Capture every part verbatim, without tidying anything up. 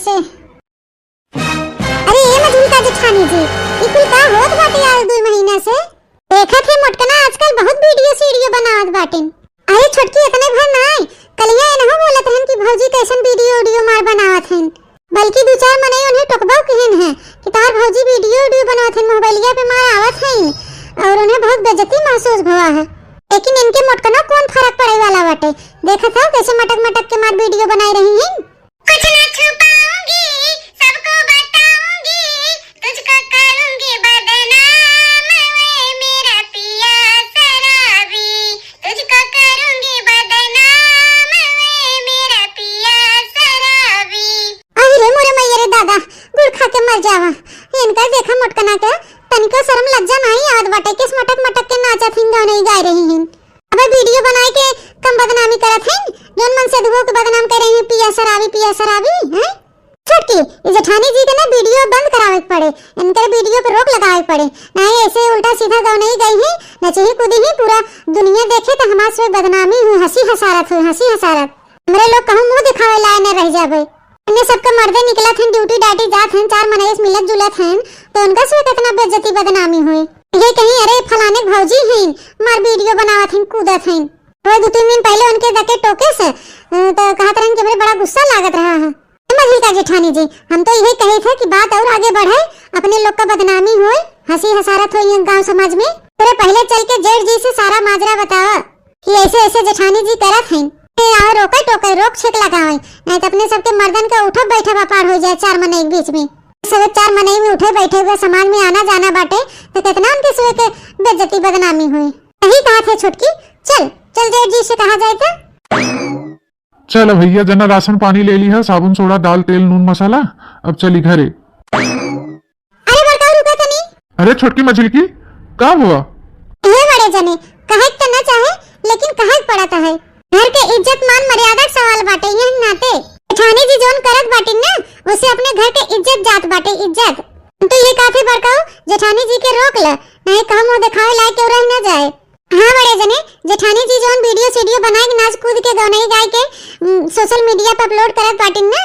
से। अरे ए मझिलका जेठानी जी, ई कुल का होत बाटे आज दुई महीना से? देखत है मोटकना आजकल बहुत वीडियो सीडियो बनावत बाटिन। अरे छोटकी, इतने भर नाय, कलिया एनहु बोलत रहन कि भौजी कैसन वीडियो उडियो मार बनावत हन, बल्कि दू चार मनई उन्हें टोकबो किहन है कि तोहार भौजी वीडियो उडियो बनावत हन, मोबाइलिया पे मार आवत हन और उन्हें बहुत बेइज्जती महसूस भवा है। लेकिन इनके मोटकनो कौन फर्क पड़े वाला बाटे, देखत हो कैसे मटक मटक के मार वीडियो बनाई रही हैं। कुछ ना छुपाऊंगी, सबको बताऊंगी, तुझको करूंगी बदनाम, वे मेरा पिया शराबी, तुझको करूंगी बदनाम, वे मेरा पिया शराबी। अरे रे मोरे मैया रे दादा, गुड़ खा के मर जावा। इनका देखा मोटकना के, तनिको शर्म लज्जा नहीं आवत बाटे, किस मटक मटक के नाचत हिन, गाना ही गा रही हिन। अबे वीडियो बनाए के कम बदनामी करत हैं, जौन मन से दुगो के बदनाम कर रही हैं, पिया शराबी, पिया शराबी, हैं? छोटकी, ई जेठानी जी के ना वीडियो बंद करावे के पड़े, इनकर वीडियो पे रोक लगावे के पड़े, नहीं ऐसे उल्टा सीधा गवनई गई हैं, नचही कूदी ही, पूरा दुनिया देखे तो हमार से बदनामी हुई, हंसी हसारत हुई, हंसी हसारत। हमरे लोग कहूँ मुंह दिखावे लाए न रह जाबे। इन्हें सबके मर्दे निकलत हैं, ड्यूटी डाटी जात हैं, चार मनई से मिलत जुलत हैं, तो उनका से कितना बेइज्जती बदनामी हुई। ये कहीं, "अरे, फलाने के भौजी हैं, मार वीडियो बनावत हैं, कूदत हैं।" वो दो तीन दिन पहले उनके जाके टोके से, अ, तो कहत रहन कि हमरे बड़ा गुस्सा लागत रहा है। ए मझिलका जेठानी जी, हम तो यही कहे थे कि बात और आगे बढ़े, अपने लोग का बदनामी होए, हंसी हसारत होए ये गांव समाज में। तेरे पहले चल के जेठ जी से सारा माजरा बतावा कि ऐसे ऐसे जेठानी जी करत हैं। ए, आओ रोके टोके, रोक छेक लगावे, नहीं तो अपने सबके मर्दन के उठब बैठब अपार हो जाए चार मनई के बीच में। सब चार मनई में उठे बैठे हुए समाज में आना जाना बाटे, तो कितना उनके सुए के बेइज्जती बदनामी हुई। यही कहा थे छोटकी, चल, चल जेठ जी से कहा जाए तो। चल भैया, जना राशन पानी ले ली है, साबुन, सोडा, दाल, तेल, नून, मसाला, अब चली घरे। अरे बड़का, रुका तनी। अरे छोटकी मझिलकी, का हुआ? हे बड़े जने, कहे के तो न चाहे, लेकिन कहे के पड़त है। घर के इज्जत मान मर्यादा के सवाल बाटे, यह नाते। जेठानी जी जौन करत बाटिन ना, उससे अपने घर के इज्जत जात बाटे, इज्जत। हम तो ये कहत ही बड़काऊ, जेठानी जी के रोक ले, नहीं कहूँ मुँह दिखावे लायक केहू रह न जाए। हाँ बड़े जने, जेठानी जी जौन वीडियो सीडियो बनाए के नाच कूद के गौनई गाय के, उम, सोशल मीडिया पे अपलोड करत बाटिन ना,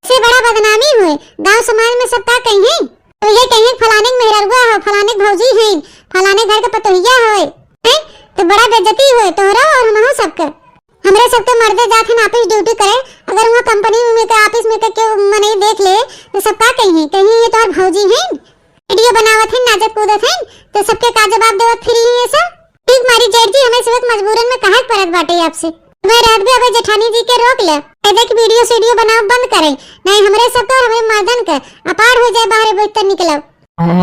से बड़ा बदनामी हुए, गांव समाज में सब का कहिए, तो ये कहिए फलाने के मेहररुआ हो, फलाने के भौजी हैं, फलाने घर के पतोहिया होए, हैं? तो बड़ा बेइज्जती हुए तोहरा और हमहू सबके। हमरे सबके मर्दे जात हैं ऑफिस ड्यूटी करे, अगर वहाँ कंपनी में के ऑफिस में के केहू मनई देख ले, तो सब का कहिए, कहिए ये तोहर भौजी हैं, वीडियो बनावत हैं, नाचत कूदत हैं, तो सबके का जवाब देवत फिरी हैं ये सब? ठीक मारी जेठ जी, हमें सबक मजबूरन में कहा के परत बाटे आपसे। मैं रहत भी अबे जेठानी जी के रोक ले, कह दे कि वीडियो सीडियो बनाव बंद करे, नहीं हमरे सबके और हमरे मर्दन के अपार हो जाए बाहरे बैठ निकलब।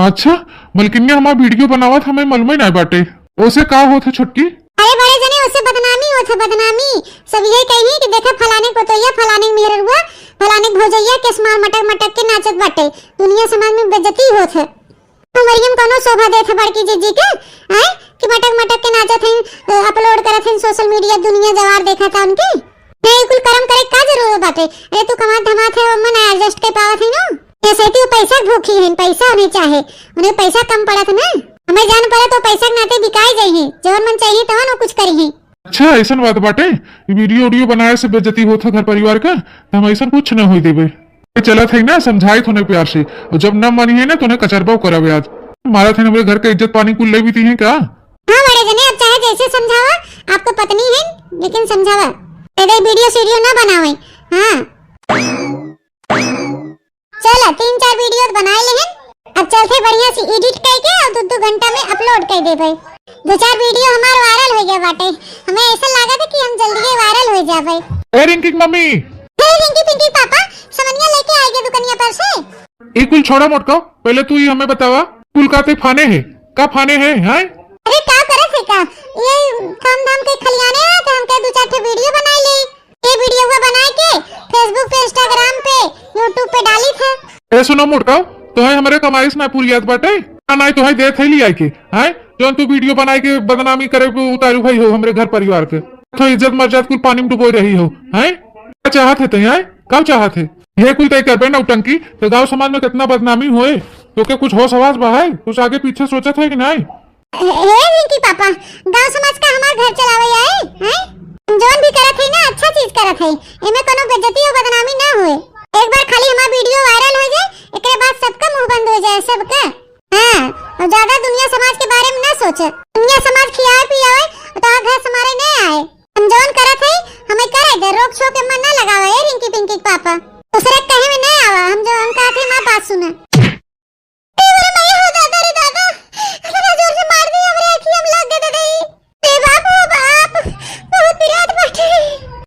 अच्छा, मलकिनिया हमार वीडियो बनावत हमें मालूम ही नहीं बाटे, ओसे का होत है छोटकी? अरे बड़े जने, ओसे बदनामी होत है, बदनामी। सब ये कही कि देखे फलाने को तो या फलाने मेहररुआ, फलाने भौजैया केस मार मटक मटक के नाचत बाटे, दुनिया समाज में बेइज्जती होत है। उमरिया में कौनो शोभा देत है बड़की जीजी के, आय, कि मटक मटक के नाचत हैं, अ, अपलोड करत हैं सोशल मीडिया, दुनिया जवार देखत है उनके। नहीं, कुल करम करे का जरूरत बाटे? अरे तू कमात धमात है, ओमन ना एडजस्ट कर पावत है ना। ये सेती वो पैसा के भूखी हैं, पैसा उन्हें चाहे, उन्हें पैसा कम पड़त ना। हमें जान पड़े तो पैसा के नाते बिकाई जाई हैं, जवन मन चाहिए तवन वो कुछ करी हैं। अच्छा, ऐसन बात बाटे? ई वीडियो उडियो बनाए से बेइज्जती होत है घर परिवार का, तो हम ऐसन कुछ न होई देबे। ए, चलत है ना, समझाई थोने प्यार से, और जब न मानी है ना, तो उन्हें कचरबाव करावे आज। मारत है हमरे घर के इज्जत पानी कुल ले बीती है का? हाँ बड़े जने, अब चाहे जैसे समझावा, आपको पत्नी है, लेकिन समझावा, ए दे वीडियो सीडियो ना बनावे। हाँ। चलो, तीन चार वीडियो तो बनाए लेहन, अब चलते बढ़िया से एडिट करके और दो दो घंटा में अपलोड कर देबे। दो चार वीडियो हमार वायरल हो गया बाटे, हमें ऐसा लागत है कि हम जल्दी ही वायरल हो जाबे। ए रिंकी की मम्मी। हे रिंकी पिंकी पापा, समनिया लेके आए गए दुकनिया पर से। ए कुल छोड़ा मोटका, पहले तू ही हमें बतावा, कुल का ते फाने है, का फाने है, हैं? अरे का करे थे का, ये काम धाम के खलियाने है तो हम कहे दो चार ठे वीडियो बनाए ले। ये वीडियो को बनाए के Facebook पे, Instagram पे, YouTube पे डाली थे। ए सुनो मोटका, तोहे हमरे कमाई से ना पूरी याद बाटे, ना नाई तोहे दे थैली आई के, हैं? जौन तू वीडियो बनाए के बदनामी करे पे उतारू भाई हो हमरे घर परिवार के। तो इज्जत मर्यादा कुल पानी में डुबोए रही हो, हैं? का चाहत है तै, हैं? का चाहत है? ये कुल तय करबे नौटंकी, तो गांव समाज में कितना बदनामी होए, तो के कुछ होश हवास बा है? कुछ आगे पीछे सोचत है कि नहीं? हे, हे रिंकी पापा, गांव समाज का हमार घर चलावे आए, हैं? हम जौन भी करत है ना, अच्छा चीज करत है, एमे कोनो बेइज्जती और बदनामी ना होए। एक बार खाली हमार हो जाए सबका। हाँ, और ज्यादा दुनिया समाज के बारे में ना सोचे। दुनिया समाज खियावे पियावे, तो घर संभारे नहीं आए। हम जवन करत है, हमें करे दे, रोक छोक के मन ना लगावे, ए रिंकी पिंकी के पापा। दूसरे के कहे में नहीं आवा, हम जवन कहत है, हमार बात सुने। ए रे मैया हो दादा रे दादा, इतना जोर से मार दिया, हमरे अखिया में लाग गए दादा। ए बाप हो बाप, बहुत पिरात बाटे।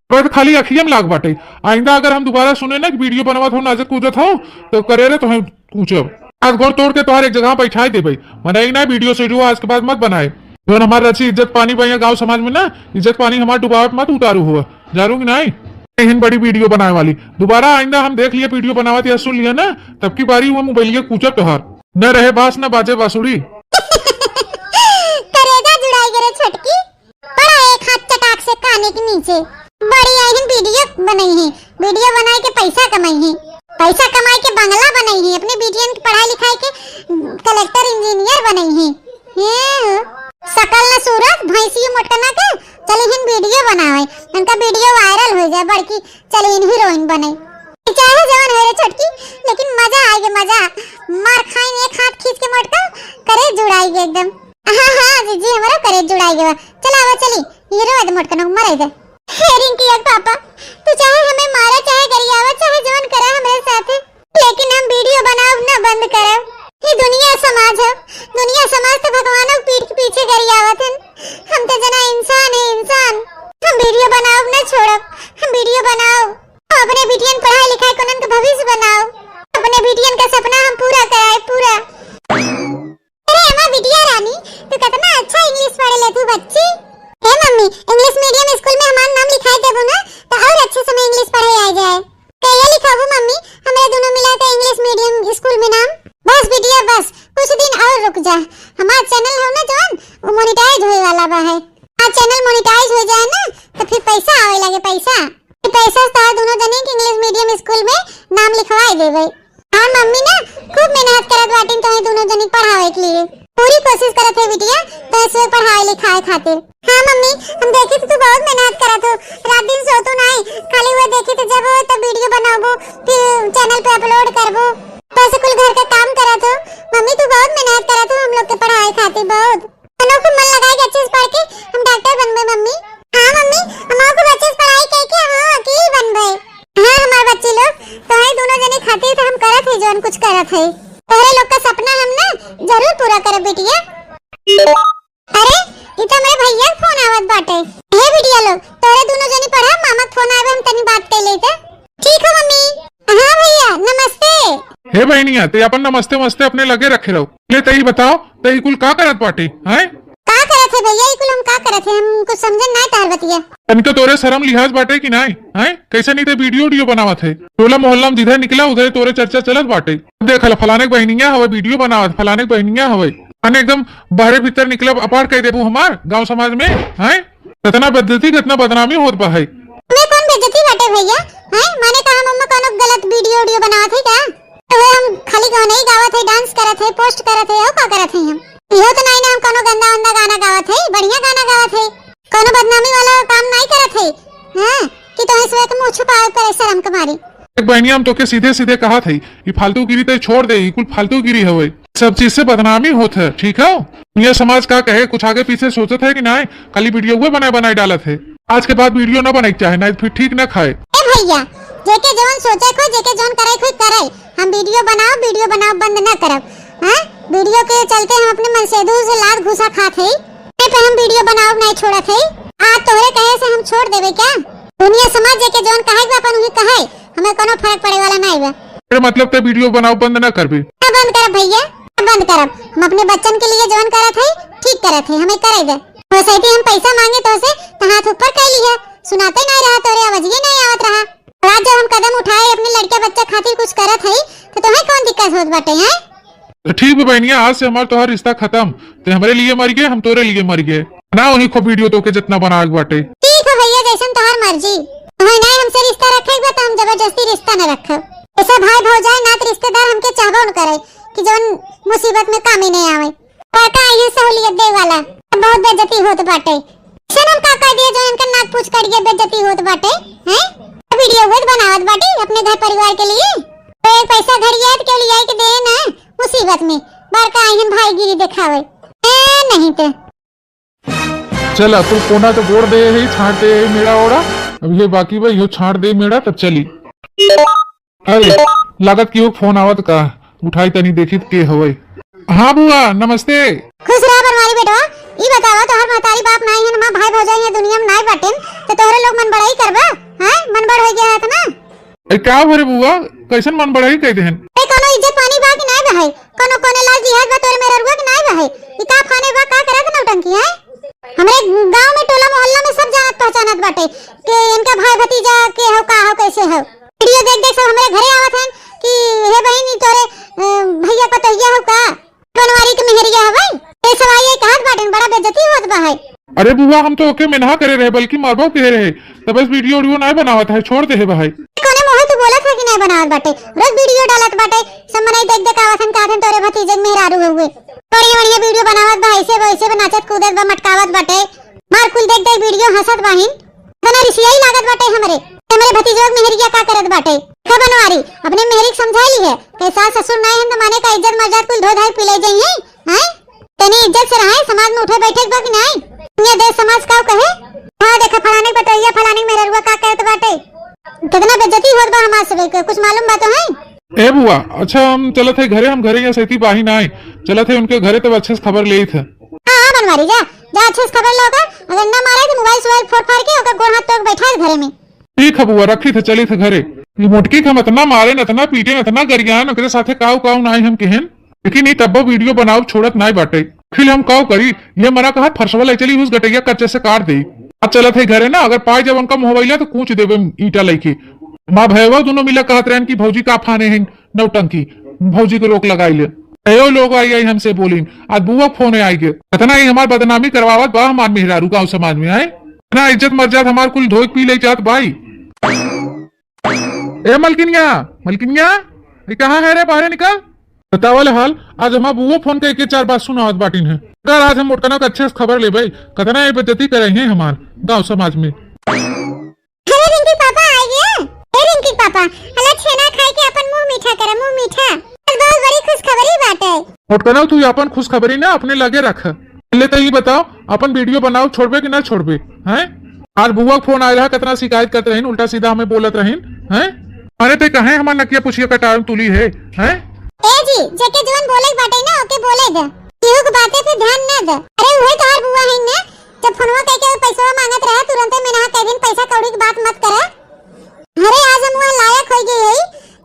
अबे तो खाली अखिया में लाग बाटे। आइंदा अगर हम दोबारा सुने ना कि वीडियो बनवत हो, नाचत कूदत हो, तो करे रे तोहे कूचब। आज गोड़ तोड़ के तोहार एक जगह बैठाए देबे। बनाई ना वीडियो सीडियो आज के बाद मत बनाए। जौन हमार रची इज्जत पानी बा गाँव समाज में ना, इज्जत पानी हमार डुबावत मत उतारू हुआ। जानू कि नाई? एहन बड़ी वीडियो बनाए वाली। दोबारा आइंदा हम देख लिए वीडियो बनावत या सुन लिया ना, तब की बारी वो मोबाइलिया कूचब तोहार। न रहे बांस न बाजे बांसुरी। करेजा जुड़ाई गे रे छोटकी। पड़ा एक हाथ चटाक से काने के नीचे। बड़ी आइन वीडियो बनाई है, वीडियो बनाई के पैसा कमाई है, पैसा कमाई के बंगला बनाई है, अपने बिटियन के पढ़ाई लिखाई के कलेक्टर इंजीनियर बनाई है। हैं? सकल न सूरत, भैंसियो मोटकना के, चली हिन वीडियो बनावे, उनका वीडियो वायरल हो जाए, बड़की चली हिन हीरोइन बने। चाहे जवन हो रे छोटकी, लेकिन मजा आएगे मजा। मार खाइन एक हाथ खींच के मोटका, करे जुड़ाएगे एकदम। हाँ, हाँ, जीजी, हमारा करे जुड़ाएगे बा। चला, आवा, चली, ये रोए दे मोटकना, मरे दे। हे रिंकी के पापा, तू चाहे हमें मारा, चाहे गरियावा, चाहे जवन करा हमरे साथे, लेकिन हम वीडियो बनाउब ना बंद करब। ये दुनिया समाज है, दुनिया समाज तो भगवानों के पीठ के पीछे गरियावत हन। हम तो जना इंसान है, इंसान। हम वीडियो बनाउब ना छोड़ब, हम वीडियो बनाउब। अपने बिटियन पढ़ाई लिखाई के उनन के भविष्य बनाउब, अपने बिटियन का सपना हम पूरा कराए, पूरा। अरे अम्मा बिटिया रानी, तू कितना अच्छा इंग्लिश पढ़ ले तू बच्ची। हे मम्मी, इंग्लिश मीडियम स्कूल में हमार नाम लिखाई देबू ना, तो और अच्छे से मैं इंग्लिश पढ़े आ जाए। कहिया लिखाबू मम्मी, हमरे दोनों मिला के इंग्लिश मीडियम स्कूल में नाम? बस बिटिया बस, कुछ दिन और रुक जा। हमार चैनल हो ना जौन, वो मोनिटाइज होए वाला बा है। आज चैनल मोनिटाइज हो जाए ना, तो फिर पैसा आवे लगे, पैसा। ये पैसा से तोहार दोनों जने के इंग्लिश मीडियम स्कूल में नाम लिखवाए देबे। हाँ मम्मी ना खूब मेहनत करत बाटिन तोहे दोनों जने के पढ़ावे के लिए। पूरी कोशिश करत है बिटिया तोहे से पढ़ाए लिखाए खातिर। हाँ मम्मी, हम देखी तो तू बहुत मेहनत करत हो, रात दिन सोतू नाई, खाली वो देखी तो जब हो तब वीडियो बनाबू, फिर चैनल पे अपलोड करबू, बस कुल घर का काम करत हो। मम्मी तू बहुत मेहनत करत हो हम लोग के पढ़ाए खातिर बहुत। हमहू खूब मन लगाए के अच्छे से पढ़ के हम डॉक्टर बनबे मम्मी। हाँ मम्मी, हमहू खूब अच्छे से पढ़ाई करके हम वकील बनबे। हाँ हमार बच्ची लोग, तोहरे दोनों जने खातिर तो हम करत है जौन कुछ करत है। तोहरे लोग का सपना हम ना जरूर पूरा करब बिटिया। अरे, ई तो हमरे भैया के फोन आवत बाटे। हे बिटिया लोग, तोहरे दोनों जने पढ़ा, मामा के फोन आवे, हम तनी बात कर लेते। ठीक हो मम्मी। हाँ भैया, नमस्ते। हे बहनिया, ते अपन नमस्ते मस्ते अपने लगे रखे रहो। ले, तई बताओ, तई कुल का करत बाटे, हैं? का करत है भैया, ई कुल हम का करत है? हम कुछ समझन नाय तोहर बतिया। तनिको तोरे शरम लिहाज बाटे कि नाय, हैं? कैसे नहीं ते वीडियो उडियो बनावत है? टोला मोहल्ला में जिधर निकला उधर तोरे चर्चा चलत बाटे। देख ल, फलाने के बहनिया हवे वीडियो बनावत, फलाने के बहनिया हवे। अने एकदम बहरे भीतर निकलब अपार कह देबू हमार गाँव समाज में, हैं? कितना बेइज्जती, कितना बदनामी होत बा है। मैं कौन बेइज्जती बाटे भैया? हैं? माने का हम ओमा कौनो गलत वीडियो उडियो बनावत है का? तो हम खाली गाना ही गावत है, डांस करत है, पोस्ट करत है, और का करत है हम? इहो तो नहीं ना हम कौनो गंदा वंदा गाना गावत है, बढ़िया गाना गावत है, कौनो बदनामी वाला काम नहीं करत है। हाँ, कि तोहे से एक मुँह छुपावे पड़े शर्म के मारे। एक बहनिया, हम तोके सीधे सीधे कहत है, ई फालतूगिरी ते छोड़ दे, ई कुल फालतूगिरी हवे। सब चीज से बदनामी होत है, ठीक है? दुनिया समाज का कहे, कुछ आगे पीछे सोचत है कि नाय, खाली वीडियो हुए बनाए बनाए डालत है। आज के बाद वीडियो ना बनाए के चाहे, नाय फिर ठीक ना खाए। ए भैया, जेके जवन सोचे को, जेके जवन करे को करे, हम वीडियो बनाउब, वीडियो बनाउब बंद ना करब। हाँ, वीडियो के चलते हम अपने मनसेधु से लात घूसा खात है, ए पे हम वीडियो बनाउब नाय छोड़त है। आज तोहरे कहे से हम छोड़ देबे क्या? दुनिया समाज जेके जवन कहे के बा अपन उहे कहे, हमें कोनो फर्क पड़े वाला नाय बा। अरे मतलब ते वीडियो बनाउब बंद ना करबे? ना बंद करब भैया, ना बंद करब। हम अपने बच्चन के लिए जवन करत है, ठीक करत है, हमें करे दे। वैसे ही हम पैसा मांगे तोसे, तो हाथ ऊपर कर लिया, सुनाते नाय रहा, तोरे आवाजिए नाय आवत रहा। और आज जब हम कदम उठाए अपने लड़का बच्चा खातिर कुछ करत है, तो तुम्हें कौन दिक्कत होत बाटे, हैं? तो ठीक बा बहनिया, आज से हमार तोहार रिश्ता खत्म। ते हमरे लिए मर गए, हम तोरे लिए मर गए। ना उन्हीं को वीडियो तोके जितना बनावे के बाटे। ठीक है भैया, जैसन तोहार मर्जी। तुम्हें नहीं हमसे रिश्ता रखे के बा, तो हम जबरदस्ती रिश्ता न रखब। ऐसा भाई भौजाई नात रिश्तेदार हमके चाहबो न करे कि जौन मुसीबत में काम ही नहीं आवे। बड़का आई है सहूलियत दे वाला, बहुत बेइज्जती होत बाटे। ऐसन हम का कर दिए जो इनका नाक पूछ कट गया, बेइज्जती होत बाटे, हैं? वीडियो हुए तो बनावत बाटे अपने घर परिवार के लिए। तो एक पैसा घड़िया तो क्यों लिया के दे ना, उसी मुसीबत में बड़का आइहन भाईगिरी देखावे। ए, नहीं तो। चला, तू कोना तो गोड़ दे है, छांट दे है मेड़ा ओड़ा। अब ये बाकी बा, यो छांट दे मेड़ा, तब चली। अरे, लागत कि वो फोन आवत का, उठाई तनी देखी त के हवे। हाँ बुआ, नमस्ते। खुश रहा बनवारी बेटवा। ई बतावा, तोहर महतारी बाप नाई है, हमार भाई भौजाई है दुनिया में नाई बाटेन, तो तोहरे लोग मन बड़ाई करबा? हैं, मन बड़ हो गया है इतना? ए, का भरे बुआ, कैसन मन बड़ाई कह देहन? ए, कोनो इज्जत पानी बा कि नाई बा है? कोनो कोने लाल जिहाद बा तोरे मेहररुआ कि नाई बा है? ई का फाने बा, का करत नौटंकी है? हमरे गांव में, टोला मोहल्ला में सब जानत पहचानत बाटे कि इनका भाई भतीजा के हो, का हो, कैसे हो। वीडियो देख देख सब हमरे घरे आवत हैं कि हे बहिन, ई तोरे, अ, भैया पतोहिया हो का? बनवारी के मेहरिया हवे। ए सब आई, आई कहत बाटेन, बड़ा बेइज्जती होत बा है। अरे बुआ, हम तो ओके मेनहा करे रहे, बल्कि मारबो कहे रहे, तब बस वीडियो उडियो नाय बनावत है, छोड़ दे है भाई। कोने मुँहे तू बोलत है कि नाय बनावत बाटे? रोज वीडियो डालत बाटे, सब मनई देख देख आवत हन, कहत हन तोरे भतीजे के मेहरारू हुए। बढ़िया बढ़िया वीडियो बनावत बा, ऐसे वैसे बा, नाचत कूदत बा, मटकावत बाटे। मार कुल देख देख वीडियो हंसत बाहिन। इतना रिसियाई लागत बाटे हमरे। हमरे भतीजवा के मेहरिया का करत बाटे? का बनवारी, अपने मेहरी के समझाई ली है। कई सास ससुर नाय हन त माने का इज्जत मर्याद कुल धो धाई पी ले जाई है, हैं? तनी इज्जत से रहे, समाज में उठे बैठे के बा कि नाय? दुनिया देश समाज का कहे? हाँ, देखा फलाने के पतोहिया, फलाने के मेहररुआ का कहत बाटे। कितना बेइज्जती होत बा हमार सबे के, कुछ मालूम बा तो है? ए बुआ, अच्छा हम चलत है घरे, हम घरे यहाँ सेती बाही नाय। चलत है उनके घरे, तब अच्छे से खबर लेत है। हाँ, हाँ, बनवारी जा, जा अच्छे से खबर लो ओकर। अगर ना मारे तो मोबाइल सोबाइल फोड़ फाड़ के ओकर गोड़ हाथ तोड़ के बैठा है घरे में। ठीक है बुआ, रखी थे, चली थे घरे। ये मोटकी के हम इतना मारेन, इतना पीटेन, इतना गरियान, ओकरे साथे काऊ काऊ नाई हम कहेन, लेकिन ये तब्बो वीडियो बनाओ छोड़त नाई बाटे। फिर हम काऊ करी, ये मना कहा फरसवा ले चली, उस गटैया कच्चे से काट दे। अब चलत है घरे ना, अगर पाए जब उनका मोबाइल तो कूच देबे ईंटा लेके। माँ भैया दोनों मिला कहत रहन कि भौजी का फाने हैं नौटंकी, भौजी के रोक लगाई ले। एयो लोग आई आई हमसे बोलिन, आज बुआ फोन आई गे, इतना ही हमार बदनामी करवावत बा हमार मेहरारू गाँव समाज में आए। इतना इज्जत मर्याद हमार कुल धोई पी ले जात बाई। ए मलकिनिया, मलकिनिया, ये कहाँ है रे? बाहरे निकल। बतावल हाल, आज हमार बुआ फोन करके चार बात सुनावत बाटिन है। कर आज हम मोटकना के अच्छे से खबर लेबे, कतना ये बेइज्जती करे हैं हमार गाँव समाज में। अरे रिंकी पापा आ गया। ए रिंकी पापा, हला छेना खाए के अपन मुंह मीठा करे, मुंह मीठा। आज बहुत बड़ी खुशखबरी बाटे। मोटकना, तू अपन खुशखबरी ना अपने लगे रख। पहले तो ये बताओ, अपन वीडियो बनाओ छोड़बे कि ना छोड़बे, हैं? आज बुआ के फोन आयल है, कितना शिकायत करत रहीन, उल्टा सीधा हमें बोलत रहीन, हैं? अरे ते कहे हमार नकिया पुछिया कटार तुली है, हैं? ए जी, जेके जवन बोले के बाटे ना, ओके बोले दे। केहू के बाते पे ध्यान ना दे। अरे उहे तोहार बुआ है ना, जब फोनवा कइके पैसवा मांगत रहे, तुरंते मेनहा कह दिन पैसा कौड़ी के बात मत करे। अरे आज हम वह लायक हो गए है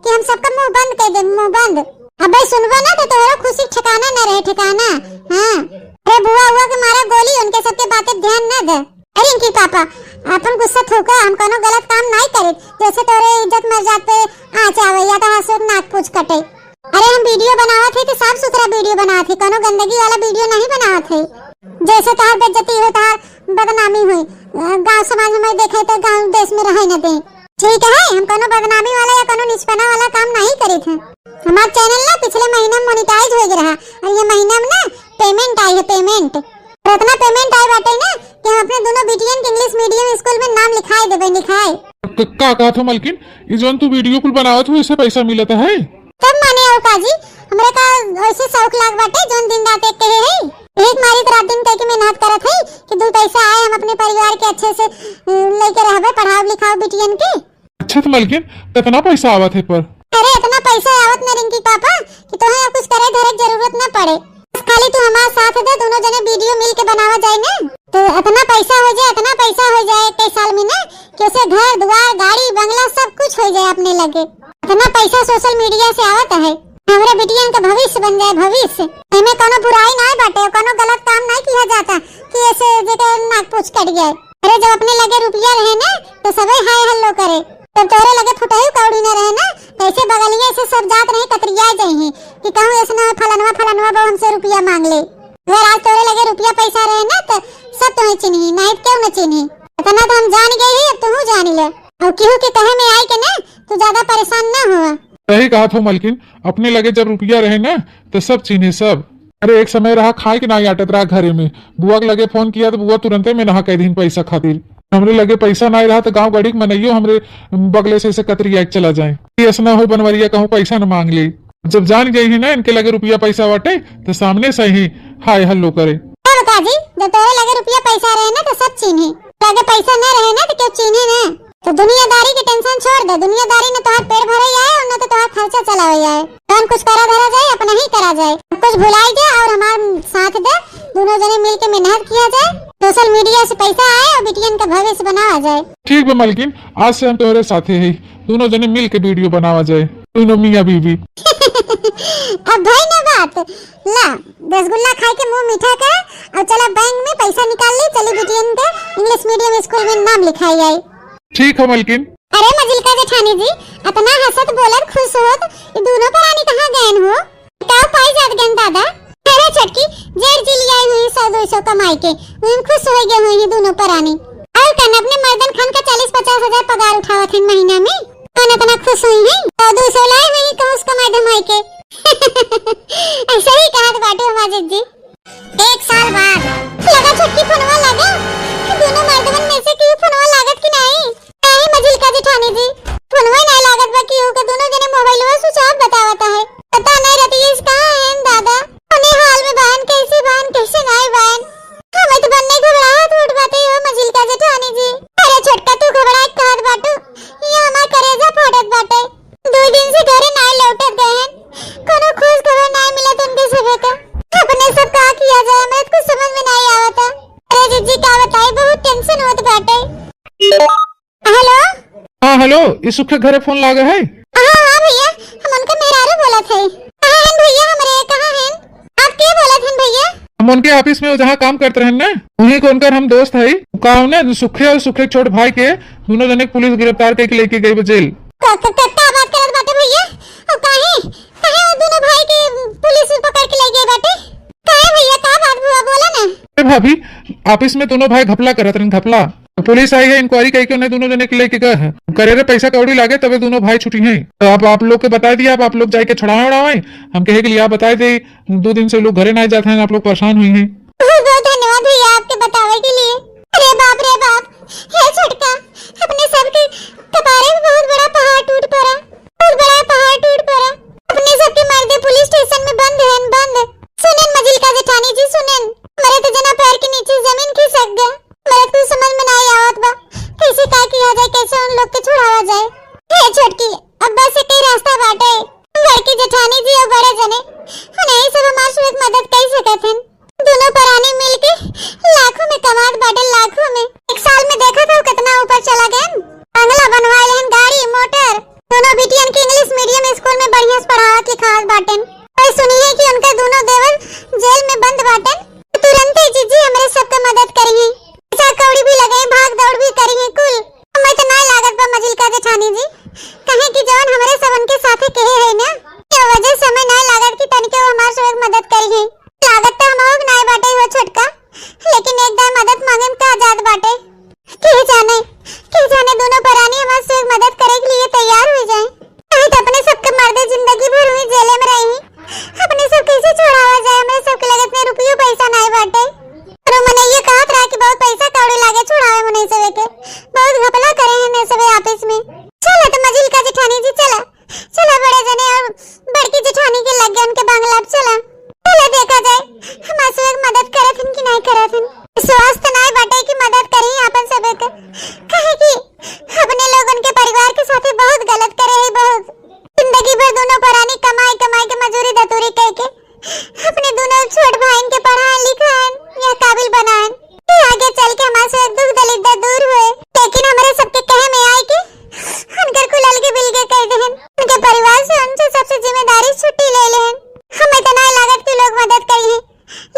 कि हम सबका मुंह बंद कर दे, मुंह बंद। अबे सुनबा ना तो तोहरा खुशी ठिकाना ना रहे, ठिकाना। हाँ, अरे बुआ हुआ के मारा गोली, उनके सबके बातें ध्यान ना दे। अरे इनकी पापा, अपन गुस्सा थूका, हम कोनो गलत काम नहीं करे। जैसे तोरे इज्जत मर जाते आ चावे या तो हंसुर नाक पूछ कटे। अरे हम वीडियो बनावत है तो साफ सुथरा वीडियो बनावत है, कोनो गंदगी वाला वीडियो नहीं बनावत है। जैसे तोहार बेइज्जती हो, तोहार बदनामी हुई, अ, गांव समाज में देखे तो गांव देश में रहे न दे। ठीक है, हम कोनो बदनामी वाला या कोनो निचपना वाला काम नहीं करित है। हमार चैनल ना पिछले महीना मोनिटाइज हो गया रहा और ये महीना में ना पेमेंट आई है, पेमेंट। और इतना पेमेंट आए बाटे ना कि हम अपने दोनों बिटियन के इंग्लिश मीडियम स्कूल में नाम लिखाए देबे, लिखाए। क-, का कहत हो मलकिन? ई जौन तू वीडियो कुल बनावत हो, इससे पैसा मिलत है? तब माने और का जी, हमरे का ऐसे शौक लाग बाटे, जौन दिन रात एक कहे है, एक मारी तो रात दिन कह के मेहनत करत है कि दो पैसा आए, हम अपने परिवार के अच्छे से, अ, लेके रहबे, पढ़ाओ लिखाओ बिटियन के। अच्छा तो मलकिन, कितना पैसा आवत है पर? अरे इतना पैसा आवत न रिंकी पापा कि तोहे अब कुछ करे धरे के जरूरत न पड़े। बस खाली तू हमार साथ दे, दोनों जने वीडियो मिल के बनावा जाए ना, तो इतना पैसा हो जाए, इतना पैसा हो जाए एक साल में ना कि उसे घर, दुआर, गाड़ी, बंगला सब कुछ हो जाए अपने लगे। इतना पैसा सोशल मीडिया से आवत है, हमरे बिटियन का भविष्य बन जाए, भविष्य। एमे कोनो बुराई नाय बाटे, कोनो गलत काम नाय किया जाता कि ऐसे जेकर नाक पूछ कट जाए। अरे जब अपने लगे रुपया रहे ना तो सबे हाय हल्लो करे, जब तोरे लगे फुटही कौड़ी न रहे ना तो ऐसे बगलिए से सब जात रही कतरिया जाई कि कहूँ ऐसे ना फलनवा फलनवा बहु हमसे रुपया मांग ले। अगर आज तोरे लगे रुपया पैसा रहे ना तो सब तुम्हें चिन्ही, नहीं तो क्यों न चिन्ही। इतना तो हम जान गए ही, अब तू जान ले। और केहू के कहे में आई के ना तू ज्यादा परेशान ना हुआ। सही कहत हो मलकिन, अपने लगे जब रुपया रहे ना तो सब चिन्हे सब। अरे एक समय रहा खाए के नाई आटत रहा घरे में, बुआ के लगे फोन किया तो बुआ तुरंते मेनहा कह दीन पैसा खातिर। हमरे लगे पैसा नाई रहा तो गाँव गड़ी के मनइयो हमरे बगले से ऐसे कतरिया के चला जाए कि ऐसा ना हो बनवरिया कहूँ पैसा न मांग ले। जब जान गई है ना इनके लगे रुपया पैसा बाटे, तो सामने से ही हाय हेलो करे। तब का जी, जब तोरे लगे रुपया पैसा रहे ना तो सब चीन्हे, लगे पैसा ना रहे ना तो केहू चीन्हे ना। तो दुनियादारी के tension छोड़ दे, दुनियादारी न तोहार पेट भरे आए और न तो तोहार खर्चा चलावे आए। जौन कुछ करा धरा जाए, अपना ही करा जाए। सब कुछ भुलाई जा और हमार साथ दे, दोनों जने मिल के मेहनत किया जाए, social media से पैसा आए और बिटियन का भविष्य बनावा जाए। ठीक बा मलकिन, आज से हम तोहरे साथे ही, दोनों जने मिल के video बनावा जाए, दोनों मियाँ बीवी। अब भाई ना बात, ला रसगुल्ला खाए के मुंह मीठा कर और चला बैंक में पैसा निकाल ली, चली बिटियन के English medium school में नाम लिखाई जाए। ठीक है मलकिन। अरे मजिलका जेठानी जी, अतना हंसत बोलत खुश होत, ये दोनों परानी कहाँ गएन हो? का पाई जात गएन दादा? अरे छोटकी, जेर जी लियाई हुई सौ दो सौ कमाई के, वही में खुश हो गए हुई ये दोनों परानी। और कन अपने मर्दन खान का चालीस पचास हजार पगार उठावत हैं महीना में, कन इतना खुश हुई हैं? सौ दो सौ लाई हुई कहूँ उसका मैडम आई के। ऐसा ही कहा बाटे हमार जिज्जी। एक साल बाद। लगा छोटकी फोनवा लगा। दोनों मर्दवन में से केहू फोनवा लागत कि नहीं? काहे मजिलका जेठानी जी? फोनवा नहीं लागत बा केहू के, दोनों जने मोबाइलवा switch off बतावत है। पता नहीं रतीश कहाँ हैं दादा? उन्हें हाल में बान कैसे बान कैसे नहीं बान। हमें तो बनने घबराहट उठ बाटे हो मजिलका जेठानी जी। अरे छोटका तू घबराए कहत बाटू, ये हमार करेजा फाटत बाटे। दो दिन से घरे नाय लौटत गए हैं, कोनो खोज खबर नाय मिलत उनके सभे का। अपने सब का किया जाए, हमरा तो कुछ समझ में नाय आवता। अरे जिज्जी का बताई, बहुत tension होत बाटे। हेलो। हाँ हेलो, ई सुखे घरे फोन लागे है? हाँ हाँ भैया, हम उनका मेहरारू बोलत है। कहाँ हैं भैया हमरे, कहाँ हैं? आप के बोलत हैं भैया? हम उनके office में, वो जहाँ काम करत रहन ना, उन्हीं को उनकर हम दोस्त है। उ का ना, सुखे और सुखे छोट भाई के दोनों जने के पुलिस गिरफ्तार करके लेके गई बा जेल। क-, क-, क-, का बात करत बाटे भैया? और काहे, काहे वो दोनों भाई के पुलिस पकड़ के ले गई बाटे? काहे भैया, का बात हुआ, बोला ना। अरे भाभी, office में दोनों भाई घपला करत रहन, घपला। तो पुलिस आई है, inquiry करके उन्हें दोनों जने के लेके गए हैं। करे रे पैसा कौड़ी लागे, तबे दोनों भाई छुटी हैं। तो आप, आप लोग के बता दिया, आप, आप लोग जाके छुड़ावे उड़ावे। हम कहे के लिए आप बताए दे, दो दिन से लोग घरे ना जाते हैं, आप लोग परेशान हुई हैं। बहुत बहुत धन्यवाद भैया आपके बतावे के लिए। अरे बाप रे बाप, हे छोटका, अपने सबके कपारे में बहुत बड़ा पहाड़ टूट पड़ा, बहुत बड़ा पहाड़ टूट पड़ा। अपने सबके मर्दे पुलिस स्टेशन में बंद हैं, बंद। सुनेन मजिलका जेठानी जी, सुनेन, मरे तो जना पैर के नीचे जमीन खिसक गया। मरे तो समझ में नहीं आवत बा, कैसे का किया जाए, कैसे उन लोग के छुड़ावा जाए। हे छोटकी, अब बस एक ही रास्ता बाटे, बड़की जेठानी जी और बड़े जने, उन्हें सब हमार सुख मदद कर सकत हैं। दोनों परानी मिलके लाखों में कमात बाटे, लाखों में। एक साल में देखा था कितना ऊपर चला गए। बंगला बनवाए लेहन, गाड़ी, मोटर। दोनों बिटियन के English medium school में बढ़िया से पढ़ावत लिखावत बाटेन। और सुनिए कि उनका दोनों देवर जेल में बंद बाटेन। तुरंते जीजी हमरे सबके मदद करिए, पैसा कौड़ी भी लगे, भाग दौड़ भी करिए कुल। हमें तो नाय लागत बा मजिलका जेठानी जी, कहे कि जवन हमरे सबन के साथे कहे है ना, ये वजह से हमें नाय लागत कि तनिके वो हमार सब मदद करिए। लागत तो हम लोग नाय बाटे हो छोटका, लेकिन एक दाई मदद मांगे में का जात बाटे। के जाने, के जाने दोनों परानी हमार से मदद करे के लिए तैयार हो जाए। नहीं तो अपने सबके मर्दे जिंदगी भर हुई जेले में रही। अपने सब कैसे छोड़ावा जाए? हमरे सबके लगे इतने रुपयो पैसा नाय बाटे। और वो मनइया कहत रहा कि बहुत पैसा कौड़ी लागे छोड़ावे मनई सबे के। बहुत घपला करे हैं ने सबे office में। चला तो मजिलका जेठानी जी, चला। चला बड़े जने और बड़की जेठानी के लगे उनके बंगला पे चला। चला देखा जाए, हमार सब एक मदद करत हन कि नहीं करत हन। विश्वास तो नहीं बाटे कि मदद करी आपन सबे के। काहे कि अपने लोगन के परिवार के साथे बहुत गलत करे है, बहुत। जिंदगी भर दोनों परानी कमाई कमाई के मजूरी दतूरी कह के अपने दोनों छोट भाईन के पढ़ाएन लिखाएन या काबिल बनाएन कि आगे चल के हमार से दुख दलिद्दर दूर होए। लेकिन हमरे सबके कहे में आए कि उनकर कुल अलगे बिलगे कर देहन। उनके परिवार से उनसे सबसे जिम्मेदारी छुट्टी ले लेहन। हमें तो नहीं लागत कि लोग मदद करी हैं,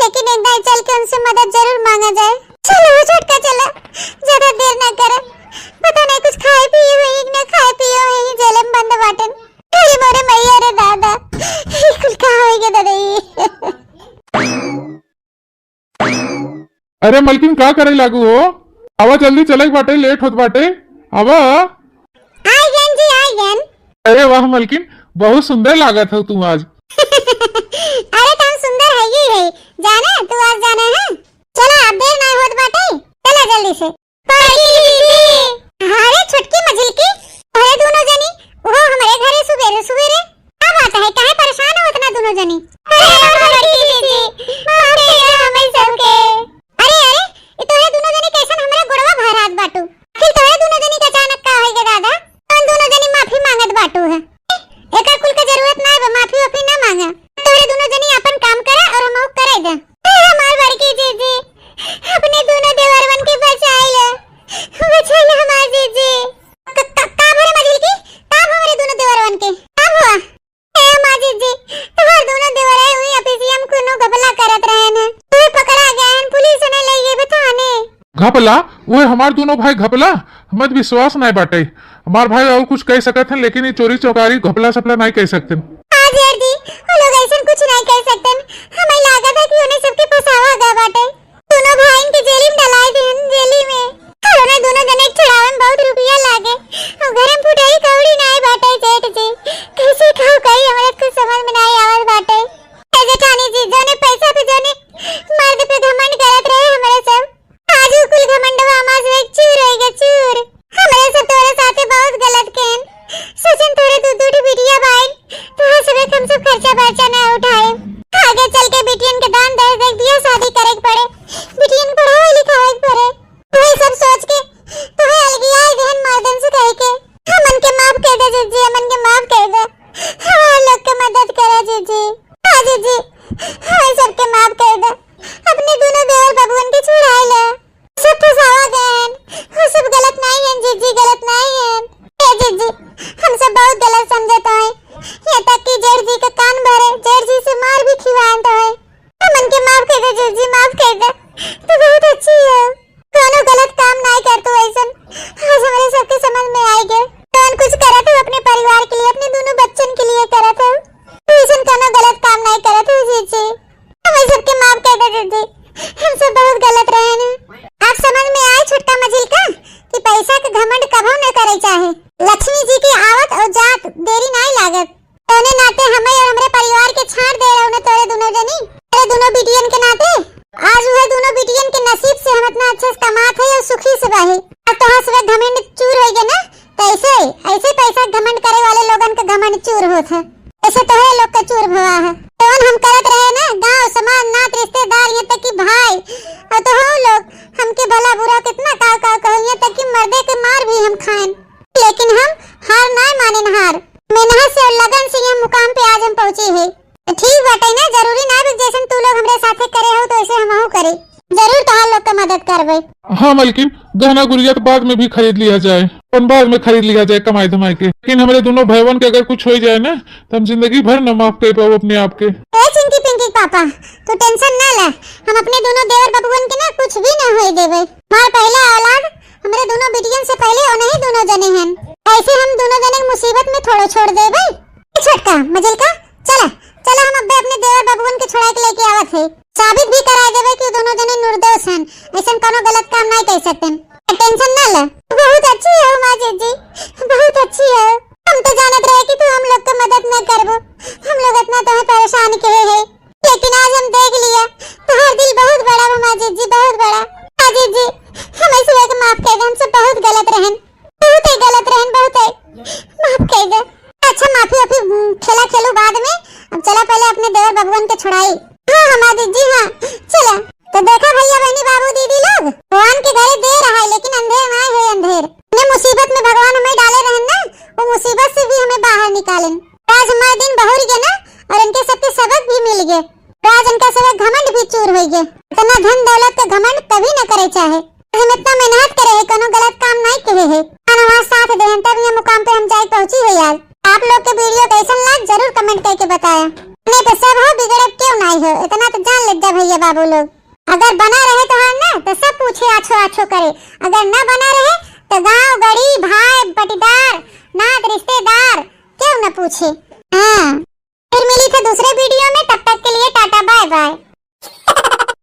लेकिन एक दाई चल के उनसे मदद जरूर मांगा जाए। चलो वो छोटका चला, ज्यादा देर ना करे। पता नहीं कुछ खाए पिए हुए कि ना खाए पिए हुए, ही जेल में बंद बाटन। अरे मोरे मैया रे दादा, ई कुल का होई गे दादा ई? अरे मलकिन, का करे लागू हो? आवा जल्दी, चले के बाटे, लेट होत बाटे। आवा। आई गन जी, आई गन। अरे वाह मलकिन, बहुत सुंदर लागत हो तू आज। अरे तो हम सुंदर है ही है, जाने तू आज जाने है। चला अब देर ना होत बाटे, चला जल्दी से। अरे छोटकी मझिलकी, अरे दोनों जनी, वो हमारे घरे सुबेरे सुबेरे। का बात है, काहे परेशान तो माफी वाफी ना मांगा। तोहरे दुनो जनी अपन काम करा और हमहू करे दे। ए, हमार बड़की जीजी, अपने दुनो देवरवन के बचाई ले, बचाई ले हमार जीजी। क-, क-, का भरे मझिलकी? का भरे दुनो देवरवन के? का हुआ? ए माँ जीजी, तोहार दुनो देवर है, उही अफिसिया में कोनो घपला करत रहेन। उही पकड़ा गएन, पुलिस ने ले गए थाने। घपला? उहे हमार दुनो भाई घपला? हमें तो विश्वास नाहीं बाटे। हमार भाई और कुछ कह सकत हैं, लेकिन ये चोरी चौकारी घपला सपला नाहीं कह सकते। हाँ जेठ जी, वो लोग ऐसन कुछ नाहीं कह सकते। हमें लागत है कि उन्हें सबके फंसावा गया बाटे। दुनो भाईन के जेली में डलाए देहन, जेली में। और उन्हें दुनो जने के छुड़ावे में बहुत रुपया लागे। और घर में फुटही कौड़ी नाई बाटे जेठ जी। कैसे खाओ करी, हमरे कुछ समझ में नाई आवत बाटे। ए जेठानी जी, जौने पैसा पे, जौने मर्द पे घमंड करत रहे हमरे सब, आज उ कुल घमंडवा हमार से चूर होइगा, चूर। हमरे सब तोरे साथे बहुत गलत केन। सोचन तोरे दू दू ठो बिटिया बाइन, तोहरे सबके हम सब खर्चा बर्चा ना उठाए। आगे चल के बिटियन के दान दहेज दे, बियाह शादी करे के पड़े, बिटियन के पढ़ावे लिखावे के पड़े। वही सब सोच के तोहे अलगियाए देहन मर्दन से कह के। हमन के माफ कर दे जीजी, हमन के माफ कर दे। हमार लोग के मदद करे जीजी। हाँ जीजी, हमें सबके माफ कर दे। अपने दुनो देवर बबुअन के छुड़ाए ले। सब फंसावा गए हैं, वो सब गलत नाहीं हैं जीजी, गलत नाहीं हैं। ए जीजी, हम सब बहुत गलत समझत हैं। यहाँ तक कि जेठ जी का कान भरे, जेठ जी से मार भी खिवाएन तो है। हमन के माफ कर दे जीजी, माफ कर दे। तू बहुत अच्छी है, कोनो गलत काम नाहीं कर तू ऐसन। आज हमारे सबके समझ में आए गए, कौन कुछ करत हो अपने परिवार के लिए, अपने दुनो बच्चन के लिए करत हो। तू ऐसन कोनो गलत काम नाहीं करत हो जीजी। हमें सबके माफ कर दे दीदी, हम सब बहुत गलत रहे हैं। आप समझ में आए छोटका मझिलका कि पैसा के घमंड कभो न करे चाहे। लक्ष्मी जी के आवत और जात देरी नाई लागत। तोने नाते हमें और हमरे परिवार के छाड़ दे रहे तोरे दुनो जनी, तोरे दुनो बिटियन के नाते। आज वह दुनो बिटियन के नसीब से हम इतना अच्छे से कमात है और सुखी से बाहे। अब तोहार सब घमंड चूर होइगे ना, तो ऐसे, ऐसे पैसा घमंड करे वाले लोगन का घमंड चूर होत है। ऐसे तोहरे लोग का चूर भवा है। जौन हम करत रहे ना, गांव, समाज, नात, रिश्तेदार, यहाँ तक कि भाई, और तो हम लोग हमके भला बुरा कितना काव काव कहो, यहाँ तक कि मर्दे के मार भी हम खाएन, लेकिन हम हार ना मानेन हार। मेहनत से और लगन से यह मुकाम पे आज हम पहुँचे हैं। तो ठीक बाटे ना, जरूरी ना भी जैसन तू लोग हमरे साथे करे हो तो ऐसे हमहू करे। जरूर तोहार लोग के मदद करबे। हाँ मलकिन, गहना गुरिया तो बाद में भी खरीद लिया जाए, अपन बाद में खरीद लिया जाए कमाई धमाई के, लेकिन हमरे दुनो भैवन के अगर कुछ हो जाए ना, तो हम जिंदगी भर न माफ कर पाओ अपने आप के। ए चिंकी पिंकी पापा, तू tension ना ले, हम अपने दुनो देवर बबुअन के ना कुछ भी ना होए देबे। हमार पहला औलाद हमरे दुनो बिटियन से पहले उन्हीं दुनो जने हन, ऐसे हम दुनो जने के मुसीबत में थोड़ो छोड़ देबे। ए छोटका मझिलका, चला, चला हम अब्बे अपने देवर बबुअन के छोड़ा के लेके आवत है। साबित भी कराए देबे कि उ दुनो जने निर्दोष हन, ऐसन कोनो गलत काम नाहीं कर सकते। Tension ना ले। बहुत अच्छी हो माँ जीजी, बहुत अच्छी हो। हम तो जानत रहे कि तू हम लोग के मदद ना करबो, हम लोग इतना तोहे परेशान किहे है, लेकिन आज हम देख लिया तोहार दिल बहुत बड़ा बा माँ जीजी, बहुत बड़ा। माँ जीजी, हम ऐसे लोग के माफ कर दे, हमसे बहुत गलत रहन। बहुत ही गलत रहन, बहुत ही। माफ कर दे। अच्छा, माफी वाफी, हम्म, खेला खेलू बाद में। अब चला पहले अपने देवर बबुअन के छुड़ाई। हाँ, हमार दीदी, हाँ, चला। तो देखा भैया, बहनी, बाबू, दीदी लोग, भगवान के घरे देर है, लेकिन अंधेर ना है, अंधेर। ने मुसीबत में भगवान हमें डाले रहन ना, वो मुसीबत से भी हमें बाहर निकालेन। आज हमारे दिन बहुर गए ना, और इनके सबके सबक भी मिल गए। आज इनका सबक घमंड भी चूर हो गए। इतना धन दौलत का घमंड कभी न करे चाहे। हम इतना मेहनत करे है, कोनो गलत काम नहीं किहे है। भगवान हमार साथ दे हैं, तब ये मुकाम पे हम जाए पहुँची है यार। आप लोग के video कैसन लाग, जरूर comment करके बताया। नहीं तो सब हो, बिगड़ब क्यों नहीं हो, इतना तो जान ले जा भैया बाबू लोग। अगर बना रहे तोहार ना, तो सब पूछे आछो आछो करे। अगर ना बना रहे, तो गांव, गड़ी, भाई, पटीदार, नात, रिश्तेदार, क्यों न पूछे।